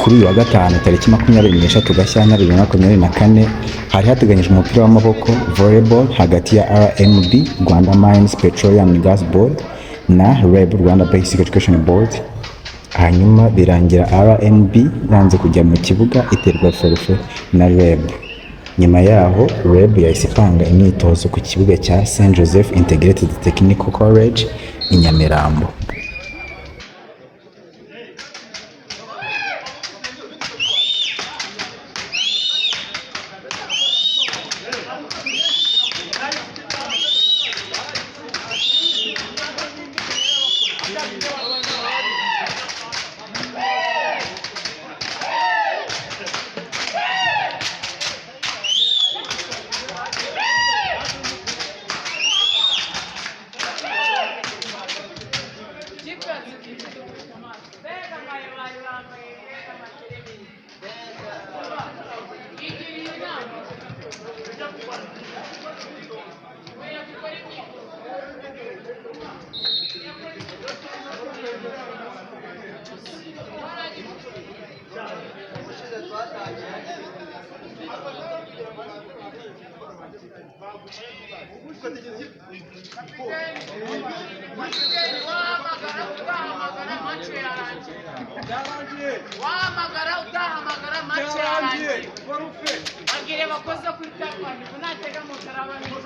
Kuri uyu wa gatanu tariki 23 Gashyantare 2024 hari hateganyijwe umupira w'amaboko, volleyball, hagati ya RMB, Rwanda Mines Petroleum and Gas Board, na REB, Rwanda Basic Education Board, hanyuma birangira RMB yanze kujya mu kibuga, iterwa forfait na REB. Nyuma yaho REB yahise ipanga imyitozo ku kibuga cya St Joseph Integrated Technical College i Nyamirambo. Mbega amayo bari bambaye, mbega amateremini igiriye inama oya gukora imyitozo. Kapiteni, wahamagara utahamagara, match yarangiye. Wahamagara utahamagara, match yarangiye. Babwire bakoze kuri tapani natega moto arabamenya.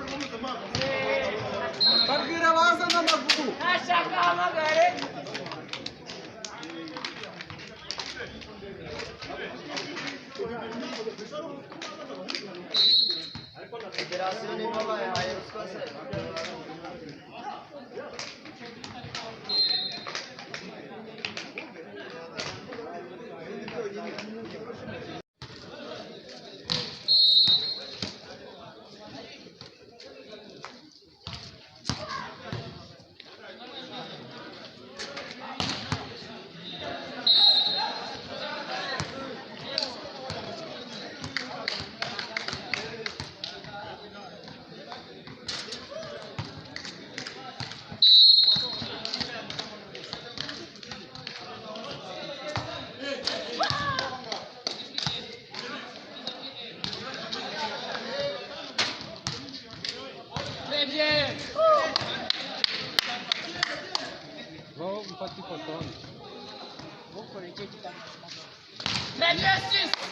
Babwira baza n'amaguru. Nashaka ahamagare. Federasiyo nimba bayihaye ruswa se? Très bien. Mfate ifoto hano. Très bien, six.